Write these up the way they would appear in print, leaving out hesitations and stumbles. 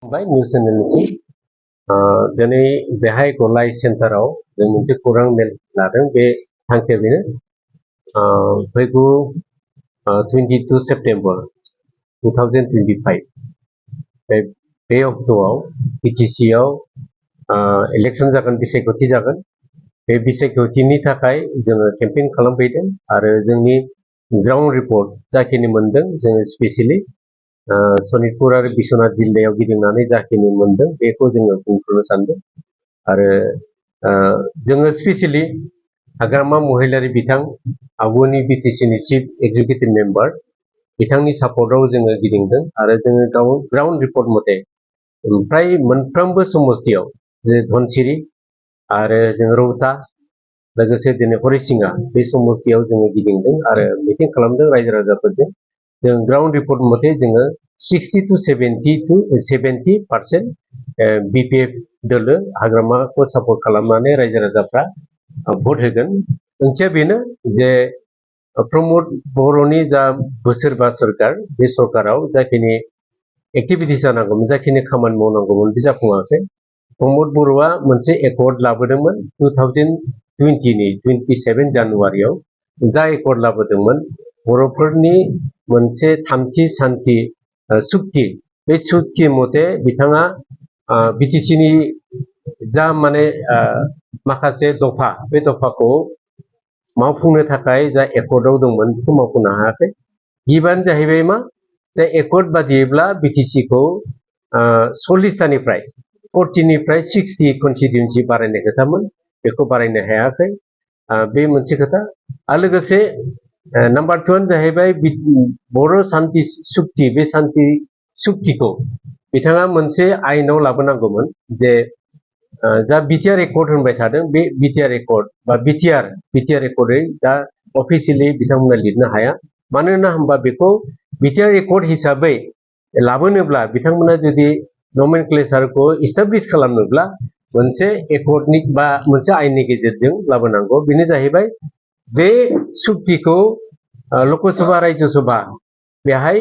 बाय news चेनेलनिसिम दिनै बेहाय गलाय सेन्टाराव जों मोनसे खौरां मेल लादों। बे थांखिया बेनो फैगौ 22 सेप्टेम्बर 2025 बे अक्ट'आव बिटिसि आव इलेक्शन जागोन, बिसायख'थि जागोन। बे बिसायख'थिनि थाखाय जोङो केम्पेइन खालामफैदों आरो जोंनि ग्राउन्ड रिपर्ट जाखिनि मोनदों जोङो स्पेसियेलि सनितपुर आरो बिश्वनाथ जिल्लायाव गिदिंनानै जाखिनि मोनदों बेखौ जोङो बुंफोरनो सानदों। आरो जोङो स्पेसियेलि हाग्रामा महिलारि बिथां आगुनि बिटिसिनि चिफ एक्जिकिउटिभ मेम्बार बिथांनि सापर्टआव जोङो गिदिंदों आरो जोङो ग्राउन्ड रिपर्ट मथे फ्राय मोनफ्रोमबो समस्तियाव जे धनसिरि आरो जों रौता लोगोसे दिनै हरिसिङा बे समस्तियाव जोङो गिदिंदों आरो मिटिं खालामदों रायजो राजाफोरजों। जों ग्राउन्ड रिपर्ट मथे जोङो 60 to 70% बिपिएफ दोलो हाग्रामाखौ सापर्ट खालामनानै रायजो राजाफ्रा भट होगोन। ओंथिया बेनो जे प्रमद बर'नि जा बोसोरबा सरकार, बे सरकाराव जाखिनि एक्टिभिटिस जानांगौमोन, जाखिनि खामानि मावनांगौमोन बे जाफुङाखै। प्रमद बर'आ मोनसे एकर्ड लाबोदोंमोन 2020नि 27 जानुवारियाव। जा एकर्ड लाबोदोंमोन बर'फोरनि मोनसे थामथि सान्थि सुक्ति, बे सुक्ति मथे बिथाङा बिटिसिनि जा माने माखासे दफा, बे दफाखौ मावफुंनो थाखाय जा एकर्डआव दंमोन बेखौ मावफुंनो हायाखै। गिबियानो जाहैबाय मा, जे एकर्ड बादियैब्ला बिटिसिखौ 40थानिफ्राय 40निफ्राय 60 कनस्टिटिउन्सि बारायनाय खोथामोन, बेखौ बारायनो हायाखै। बे मोनसे खोथा। आरो लोगोसे नाम्बार 2 जाहैबाय बर' सान्थि सुक्ति, बे सान्थि सुक्तिखौ बिथाङा मोनसे आयेनाव लाबोनांगौमोन जे जा बिटिआर एकर्ड होनबाय थादों, बे बिटिआर एकर्ड बा बिटिआर एकर्डै दा अफिसियेलि बिथांमोना लिरनो हाया। मानोना होनबा बेखौ बिटिआर एकर्ड हिसाबै लाबोनोब्ला बिथांमोना जुदि नमेनक्लेचारखौ इस्टाब्लिश खालामनोब्ला मोनसे एकर्डनि बा मोनसे आयेननि गेजेरजों लाबोनांगौ। बेनो जाहैबाय बे सुक्तिखौ लकसभा राज्यसभा बेहाय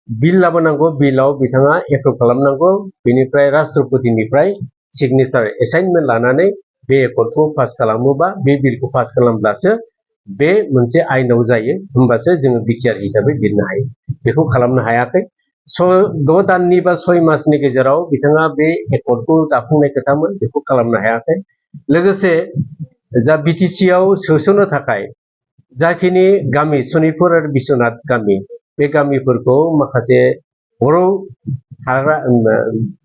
बिल लाबोनांगौ, बिलाव बिथाङा एप्रुभ खालामनांगौ, बेनिफ्राय राष्ट्रपतिनिफ्राय सिगनेचार एसाइनमेन्ट लानानै बे एकर्डखौ पास खालामोबा, बे बिलखौ पास खालामब्लासो बे मोनसे आयेनाव जायो, होमबासो जोङो बिटिआर हिसाबै लिरनो हायो। बेखौ खालामनो हायाखै। 6 दाननि बा 6 मासनि गेजेराव बिथाङा बे एकर्डखौ दाफुंनाय खोथामोन, बेखौ खालामनो हायाखै। लोगोसे जा बिटिसिआव सोसननो थाखाय जाखिनि गामि सनितपुर आरो बिश्वनाथ गामि, बे गामिफोरखौ माखासे बर' थाग्रा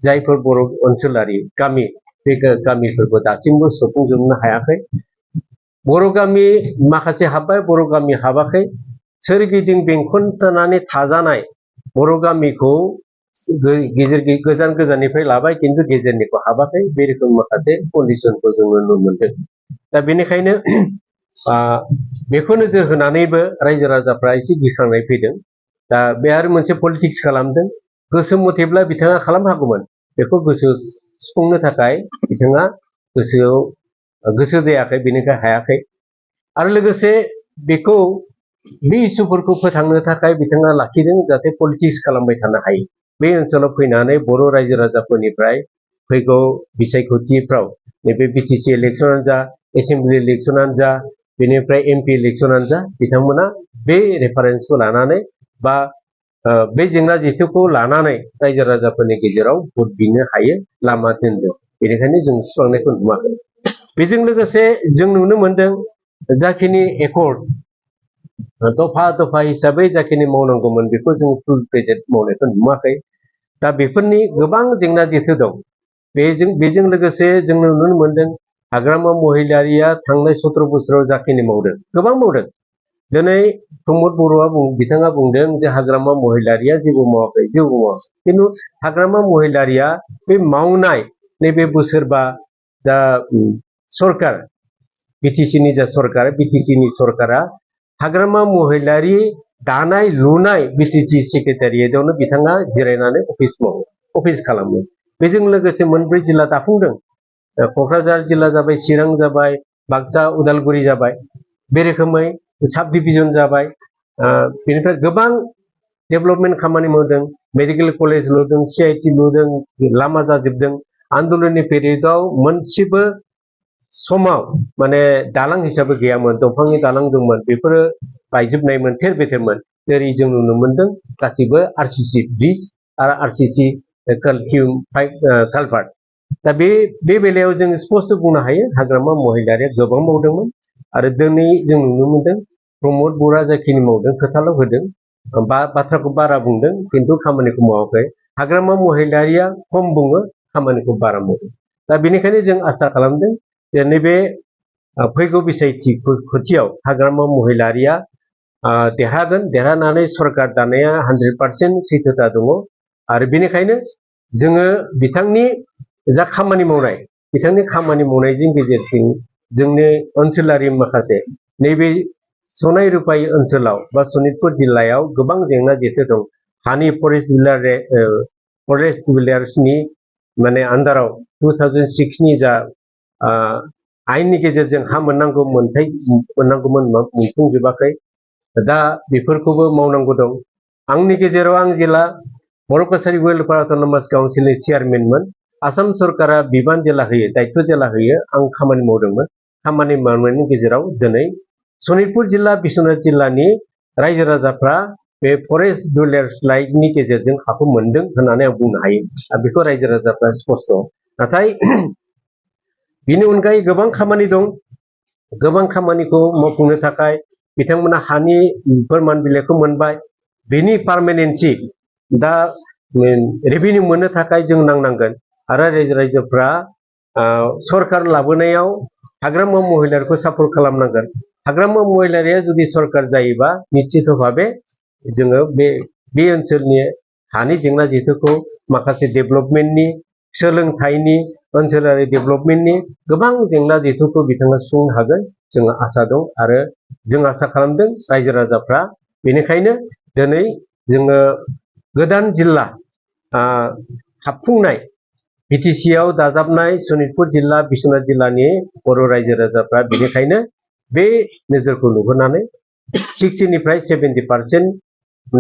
जायफोर बर' ओनसोलारि गामि, बे गामिफोरखौ दासिमबो सुफुंजोबनो हायाखै। बर' गामि माखासे हाबबाय, बर' गामि हाबाखै। सोरगिदिं बेंखननानै थाजानाय बर' गामिखौ गोजान गोजाननिफ्राय लाबाय, खिन्थु गेजेरनिखौ हाबाखै। बे रोखोम माखासे कन्डिसनखौ जों नुनो मोनदों। दा बेनिखायनो बेखौ नोजोर होनानैबो रायजो राजाफ्रा एसे गिखांनाय फैदों। दा बे आरो मोनसे पलिटिक्स खालामदों। गोसो मथेब्ला बिथाङा खालामनो हागौमोन, बेखौ गोसो सुफुंनो थाखाय बिथाङा गोसो जायाखै, बेनिखाय हायाखै। आरो लोगोसे बेखौ बे इसुफोरखौ फोथांनो थाखाय बिथाङा लाखिदों, जाहाथे पलिटिक्स खालामबाय थानो हायो। बे ओनसोलाव फैनानै बर' रायजो राजाफोरनिफ्राय फैगौ बिसायख'थिफ्राव नैबे बिटिसि इलेक्सनानो जा, एसेम्बलि इलेक्सनानो जा, बेनिफ्राय एमपि इलेक्सनानो जा, बिथांमोना बे रेफारेन्सखौ लानानै बा बे जेंना जेथोखौ लानानै रायजो राजाफोरनि गेजेराव भट बिनो हायो लामा दोनदों। बेनिखायनो जों सुस्रांनायखौ नुवाखै। बेजों लोगोसे जों नुनो मोनदों जाखिनि एकर्ड दफा दफा हिसाबै जाखिनि मावनांगौमोन बेखौ जों फुल प्रेजेन्ट मावनायखौ नुवाखै। दा बेफोरनि गोबां जेंना जेथो दं। बेजों लोगोसे जों नुनो मोनदों हाग्रामा महिलारिया थांनाय 17 बोसोराव जाखिनि मावदों, गोबां मावदों। दिनै प्रमद बर'आ बिथाङा बुंदों जे हाग्रामा महिलारिया जेबो मावाखै, खिन्थु हाग्रामा महिलारिया बे मावनाय नैबे बोसोरबा जा सरकार, बिटिसिनि जा सरकार, बिटिसिनि सरकारा हाग्रामा महिलारि दानाय लुनाय बिटिसि सेक्रेटारियेटआवनो बिथाङा जिरायनानै अफिस खालामो। बेजों लोगोसे मोनब्रै जिल्ला दाफुंदों। क'क्राझार जिल्ला जाबाय, चिरां जाबाय, बाक्सा उदालगुरि जाबाय। बे रोखोमै साब डिभिजन जाबाय। बेनिफ्राय गोबां डेभेलपमेन्ट खामानि मावदों। मेडिकल कलेज लुदों CIT लुदों लामा जाजोबदों आन्दोलननि पेरियडआव मोनसेबो समाव माने दालां हिसाबै गैयामोन दंफांनि दालां दंमोन बेफोरो बायजोबनायमोन थेर बेथेरमोन जेरै जों नुनो मोनदों गासिबो RCC ब्रिज आरो RCC कालभार्ट दा बे बेलायाव जों स्पष्ट बुंनो हायो हाग्रामा महिलारिया गोबां मावदोंमोन आरो दिनै जों नुनो मोनदों प्रमद बर'आ जाखिनि मावदों खोथाल' होदों बाथ्राखौ बारा बुंदों खिन्थु खामानिखौ मावाखै हाग्रामा महिलारिया खम बुङो खामानिखौ बारा मावो दा बेनिखायनो जों आसा खालामदों जे नैबे फैगौ बिसायथि खोथियाव हाग्रामा महिलारिया देरहागोन देरहानानै सरकार दानाया 100% सैथोता दङ आरो बेनिखायनो जोङो बिथांनि जा खामानि मावनायजों गेजेरजों जोंनि ओनसोलारि माखासे नैबे सनाय रुपाई ओनसोलाव बा सनितपुर जिल्लायाव गोबां जेंना जेथो दं हानि फरेस्ट डिविलार्सनि माने आन्दाराव 2006 नि जा आयेननि गेजेरजों हा मोननांगौमोन मोनफुंजोबाखै दा बेफोरखौबो मावनांगौ दं आंनि गेजेराव आं जेला बर' कसारी वेलफेयार अट'नमास काउन्सिलनि चेयारमेनमोन आसाम सरकारा बिबान जेला होयो दायित्व जेला होयो आं खामानि मावदोंमोन खामानि मावनायनि गेजेराव दिनै सनितपुर जिल्ला बिश्वनाथ जिल्लानि रायजो राजाफ्रा बे फरेस्ट डिविलार्स राइटनि गेजेरजों हाखौ मोनदों होननानै आं बुंनो हायो बेखौ रायजो राजाफ्रा स्पष्ट नाथाय बिनि अनगायै गोबां खामानि दं गोबां खामानिखौ मावफुंनो थाखाय बिथांमोना हानि फोरमान बिलाइखौ मोनबाय बेनि पार्मानेन्सि दा रेभिनिउ मोननो थाखाय जों नांनांगोन आरो रायजोफ्रा सरकार लाबोनायाव हाग्रामा महिलारिखौ सापर्ट खालामनांगोन हाग्रामा महिलारिया जुदि सरकार जायोबा निश्चित भाबे जोङो बे ओनसोलनि हानि जेंना जेथोखौ माखासे डेभेलपमेन्टनि सोलोंथाइनि ओनसोलारि डेभेलपमेन्टनि गोबां जेंना जेथोखौ बिथाङा सुफुंनो हागोन जोङो आसा दं आरो जों आसा खालामदों रायजो राजाफ्रा बेनिखायनो दिनै जोङो गोदान जिल्ला हाबफुंनाय BTC आव दाजाबनाय सनितपुर जिल्ला बिश्वनाथ जिल्लानि बर' रायजो राजाफ्रा बेनिखायनो बे नोजोरखौ नुहुरनानै 60 निफ्राय 70%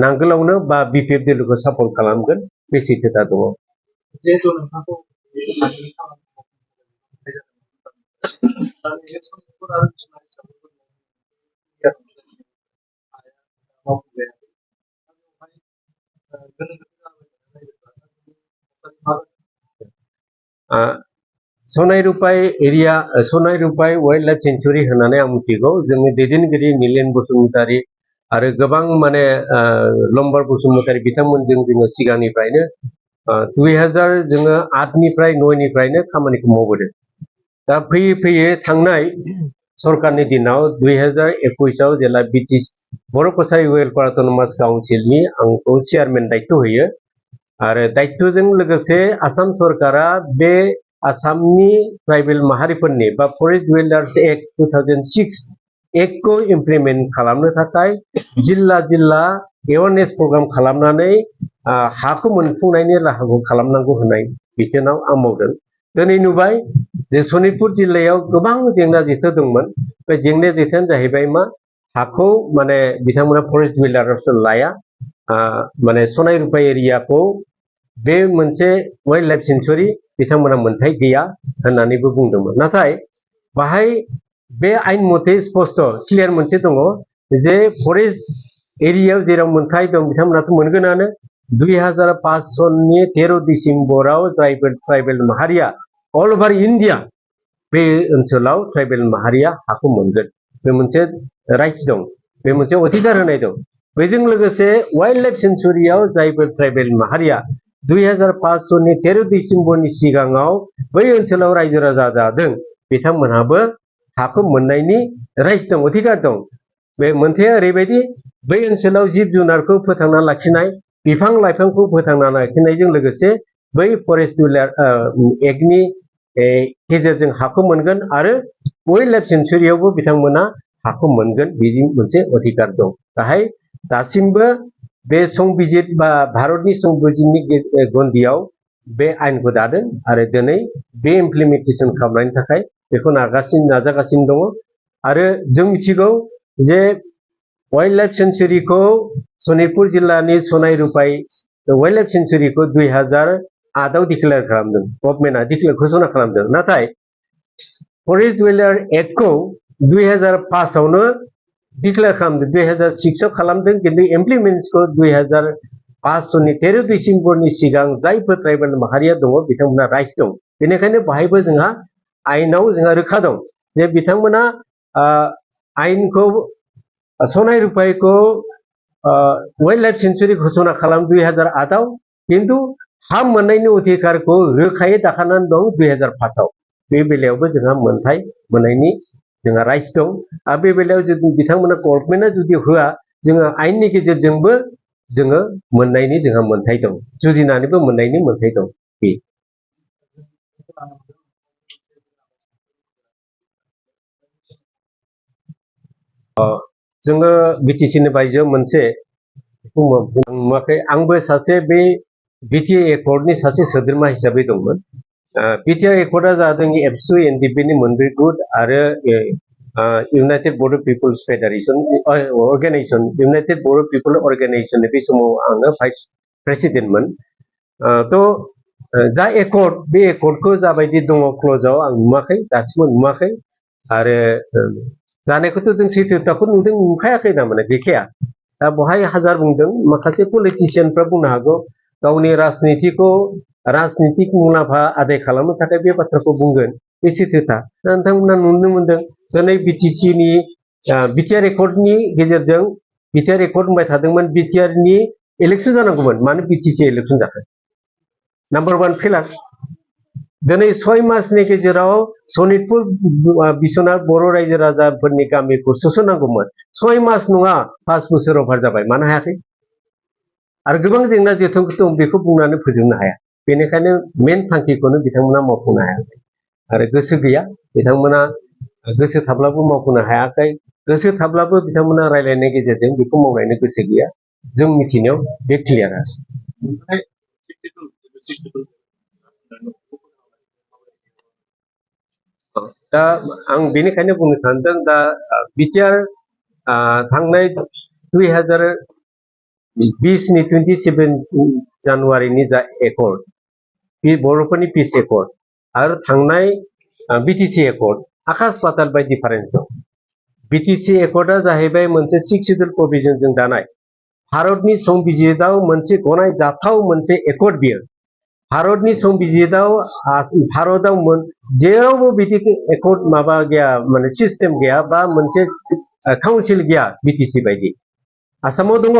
नांगोलावनो बा BPF दोलोखौ सापर्ट खालामगोन बे सैथोता दङ जिहेतु नोंथांखौ सनाय रुपाई एरिया सनाय रुपाई वाइल्ड लाइफ सेंचुरी होननानै आं मिथिगौ जोंनि दैदेनगिरि नीलेन बसुमतारी आरो गोबां माने लम्बार बसुमतारी बिथांमोनजों जोङो सिगांनिफ्रायनो 2008 निफ्राय 9 निफ्रायनो खामानिखौ मावबोदों दा फैयै फैयै थांनाय सरकारनि दिनाव 2021 आव जेला बर' कसारी वेलफेयार अट'नमास काउन्सिलनि आंखौ चेयारमेन दायित्व होयो आरो दायित्वजों लोगोसे आसाम सरकारा बे आसामनि ट्राइबेल माहारिफोरनि बा फरेस्ट डिविलार्स एक्ट 2006 एक्टखौ इमप्लिमेन्ट खालामनो थाखाय जिल्ला जिल्ला एवारनेस प्रग्राम खालामनानै हाखौ मोनफुंनायनि राहाखौ खालामनांगौ होननाय बिथोनाव आं मावदों दिनै नुबाय जे सनितपुर जिल्लायाव गोबां जेंना जेथो दंमोन बे जेंना जेथोआनो जाहैबाय मा हाखौ माने बिथांमोना फरेस्ट डिविलार्स लाया माने सनाय रुपाई एरियाखौ बे मोनसे वाइल्ड लाइफ सेंचुरी बिथांमोना मोनथाय गैया होननानैबो बुंदोंमोन नाथाय बाहाय बे आयेन मथे स्पष्ट क्लियार मोनसे दङ जे फरेस्ट एरियायाव जेराव मोनथाय दं बिथांमोनाथ' मोनगोनानो 2005 सननि 13 डिसेम्बराव जायफोर ट्राइबेल माहारिया अल ओभार इन्डिया बे ओनसोलाव ट्राइबेल माहारिया हाखौ मोनगोन बे मोनसे राइट्स दं बे मोनसे अधिकार होनाय दं बेजों लोगोसे वाइल्ड लाइफ सेंचुरीयाव जायफोर ट्राइबेल माहारिया 2005 सननि 13 डिसेम्बरनि सिगाङाव बै ओनसोलाव रायजो राजा जादों बिथांमोनहाबो हाखौ मोननायनि राइट्स दं अधिकार दं बे मोनथाया ओरैबायदि बै ओनसोलाव जिब जुनारखौ फोथांना लाखिनाय बिफां लाइफांखौ फोथांना लाखिनायजों लोगोसे बै फरेस्ट एक्टनि गेजेरजों हाखौ मोनगोन आरो वाइल्ड लाइफ सेंचुरीयावबो बिथांमोना हाखौ मोनगोन बिदि मोनसे अधिकार दं दाहाय दासिमबो बे संबिजित बा भारतनि संबिजितनि गन्दियाव बे आयेनखौ दादों आरो दिनै बे इमप्लिमेन्टेसन खालामनायनि थाखाय बेखौ नाजागासिनो दङ आरो जों मिथिगौ जे वाइल्ड लाइफ सेंचुरीखौ सनितपुर जिल्लानि सनाय रुपाई वाइल्ड लाइफ सेंचुरीखौ 2008 आव डिक्लेयार खालामदों गभर्नमेन्टआ डिक्लेयार घोषणा खालामदों नाथाय फरेस्ट डुवेलार एक्टखौ 2005 आवनो डिक्लेयार खालामदों 2006 आव खालामदों किन्तु इमप्लिमेन्ट्सखौ 2005 सननि 13 डिसेम्बरनि सिगां जायफोर ट्राइबेल माहारिया दङ बिथांमोना राइट्स दं बेनिखायनो बाहायबो जोंहा आयेनाव जोंहा रोखा दं जे बिथांमोना आयेनखौ सनाय रुपायखौ वाइल्ड लाइफ सेंचुरी घोषणा खालाम 2008 आव किन्तु हा मोननायनि अधिकारखौ रोखायै दाखानानै दं 2005 आव बे बेलायावबो जोंहा मोनथाय मोननायनि जोंहा राइट्स दं आरो बे बेलायाव जुदि बिथांमोना गभर्नमेन्टआ जुदि होआ जोङो आयेननि गेजेरजोंबो जोङो मोननायनि जोंहा मोनथाय दं जुजिनानैबो मोननायनि मोनथाय दं बे जोङो बिटिसिनि बायजोआव मोनसे नुवाखै आंबो सासे बे बिटिए एकर्डनि सासे सोद्रोमा हिसाबै दंमोन बिटिआर एकर्डआ जादों एबसु एनडिपिनि मोनब्रै गुट आरो यूनाइटेड बर' पिपल्स फेडारेशन अर्गेनाइजेशन यूनाइटेड बर' पिपल अर्गेनाइजेशन बे समाव आङो भाइस प्रेसिडेन्टमोन थ' जा एकर्ड बे एकर्डखौ जाबायदि दङ क्ल'जआव आं नुवाखै दासिमबो नुवाखै आरो जानायखौथ' जों सैथोथाखौ नुदों नुखायाखै थारमाने गैखाया दा बहाय हाजार बुंदों माखासे पलिटिशियानफ्रा बुंनो हागौ गावनि राजनितिक मुलाम्फा आदाय खालामनो थाखाय बे बाथ्राखौ बुंगोन बे सैथोथा नोंथांमोना नुनो मोनदों दिनै बिटिसिनि बिटिआर एकर्डनि गेजेरजों बिटिआर एकर्ड होनबाय थादोंमोन बिटिआरनि इलेक्सन जानांगौमोन मानो बिटिसि इलेक्सन जाखो नाम्बार 1 फेलार दिनै 6 मासनि गेजेराव सनितपुर बिश्वनाथ बर' रायजो राजाफोरनि गामिखौ सोसननांगौमोन 6 मास नङा 5 बोसोर अभार जाबाय मानो हायाखै आरो गोबां जेंना जेथोफोर दं बेखौ बुंनानै फोजोबनो हाया बेनिखायनो मेन थांखिखौनो बिथांमोना मावफुंनो हायाखै आरो गोसो गैया बिथांमोना गोसो थाब्लाबो मावफुंनो हायाखै गोसो थाब्लाबो बिथांमोना रायलायनायनि गेजेरजों बेखौ मावनायनि गोसो गैया जों मिथिनायाव बे क्लियार दा आं बेनिखायनो बुंनो सानदों दा बिटिआर थांनाय 2020 नि 27 जानुवारिनि जा एकर्ड बे बर'फोरनि पिस एकर्ड आरो थांनाय बिटिसि एकर्ड आकाश पाताल बाय डिफारेन्स दं बिटिसि एकर्डआ जाहैबाय मोनसे 6 शिड्यूल प्रोविजनजों दानाय भारतनि संबिजिताव मोनसे गनायजाथाव मोनसे एकर्ड बियो भारतनि संबिजिताव भारतआव जेरावबो बिदि एकर्ड माबा गैया माने सिस्टेम गैया बा मोनसे काउन्सिल गैया बिटिसि बायदि आसामाव दङ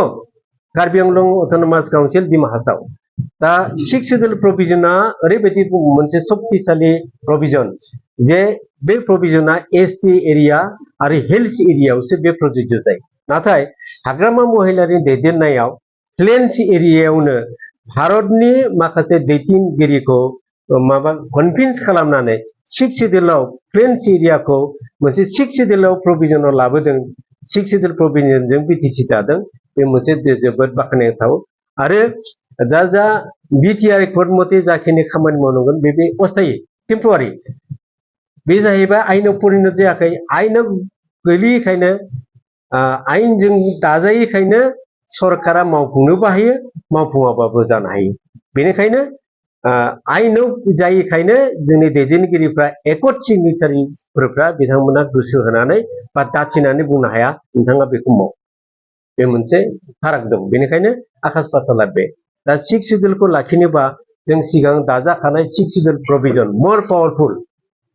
कार्बि आंलं अट'नमास काउन्सिल डिमा हासाव दा 6 शिड्यूल प्रोविजना ओरैबायदि मोनसे शक्तिशाली प्रोविजन जे बे प्रोविजना एसटी एरिया आरो हिल्स एरियायावसो बे प्रযোज्य जायो नाथाय हाग्रामा महिलारिनि दैदेननायाव प्लेन्स एरियायावनो भारतनि माखासे दैदेनगिरिखौ माबा कनभिन्स खालामनानै 6 शिड्यूलाव प्लेन्स एरियाखौ मोनसे 6 शिड्यूलाव प्रोविजनाव लाबोदों 6 शिड्यूल प्रोविजनजों बिटिसि दादों बे मोनसे जोबोद बाख्नायथाव आरो दा जा बिटिआर एकर्ड मथे जाखिनि खामानि मावनांगोन बे अस्थायी टेम्परारि बे जाहैबाय आयेनाव परिणत जायाखै आयेनाव गोलैयैखायनो आयेनजों दाजायैखायनो सरकारा मावफुंनोबो हायो मावफुङाबाबो जानो हायो बेनिखायनो आयेनाव जायैखायनो जोंनि दैदेनगिरिफ्रा एकर्ड सिगनेटारिफोरा बिथांमोना गोसो होनानै बा दाथिनानै बुंनो हाया नोंथाङा बेखौ माव बे मोनसे फाराग दं बेनिखायनो आकाश पाताला बे दा 6 शिड्यूलखौ लाखिनोबा जों सिगां दाजाखानाय 6 शिड्यूल प्रोविजन मोर पावरफुल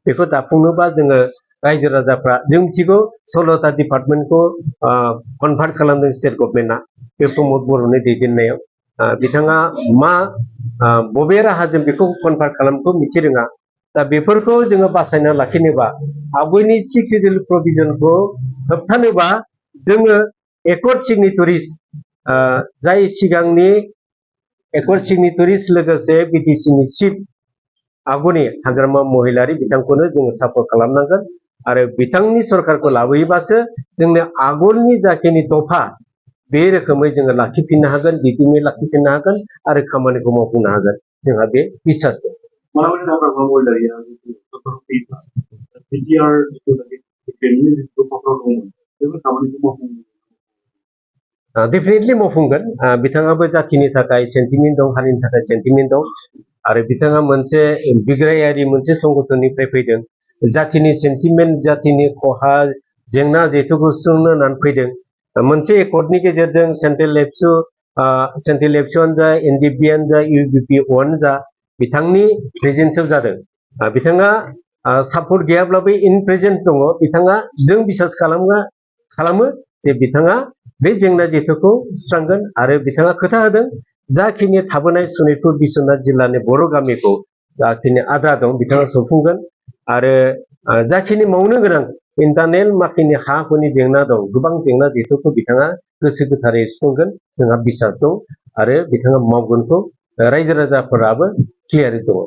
बेखौ दाफुंनोबा जोङो रायजो राजाफ्रा जों मिथिगौ 16टा डिपार्टमेन्टखौ कनभार्ट खालामदों स्टेट गभर्नमेन्टआ बे प्रमद बर'नि दैदेननायाव बिथाङा मा बबे राहाजों बेखौ कनभार्ट खालामखौ मिथि रोङा दा बेफोरखौ जोङो बासायना लाखिनोबा आवगायनि 6 शिड्यूल प्रोविजनखौ होबथानोबा जोङो एकर्ड सिगनेटरिस जाय सिगांनि एकर्ड सिगनेटरिस लोगोसे बिटिसिनि चिफ आगुनि हाग्रामा महिलारि बिथांखौनो जोङो सापर्ट खालामनांगोन आरो बिथांनि सरकारखौ लाबोयोबासो जोंनि आगोलनि जाखिनि दफा बे रोखोमै जोङो लाखिफिननो हागोन दिदोमै लाखिफिननो हागोन आरो खामानिखौ मावफुंनो हागोन जोंहा बे बिसास दं डेफिनेटलि मावफुंगोन बिथाङाबो जाथिनि थाखाय सेन्टिमेन्ट दं हारिनि थाखाय सेन्टिमेन्ट दं आरो बिथाङा मोनसे बिग्रायारि मोनसे संगठननिफ्राय फैदों जातिनि सेन्टिमेन्ट जातिनि खहा जेंना जेथुखौ सुस्रांनो होननानै फैदों मोनसे एकर्डनि गेजेरजों सेन्ट्रेल एबसुआनो जा एनडिपिआनो जा इउबिपिअआनो जा बिथांनि प्रेजेन्सआव जादों बिथाङा सापर्ट गैयाब्लाबो इन प्रेजेन्ट दङ बिथाङा जों बिसास खालामो जे बिथाङा बे जेंना जेथोखौ सुस्रांगोन आरो बिथाङा खोथा होदों जाखिनि थाबोनाय सनितपुर बिश्वनाथ जिल्लानि बर' गामिखौ जाखिनि आद्रा दं बिथाङा सौफुंगोन आरो जाखिनि मावनो गोनां इन्टारनेल माखासे हा हुनि जेंना दं गोबां जेंना जेथोखौ बिथाङा गोसो गोथारै सुफुंगोन जोंहा बिसास दं आरो बिथाङा मावगोनखौ रायजो राजाफोराबो क्लियारै दङ।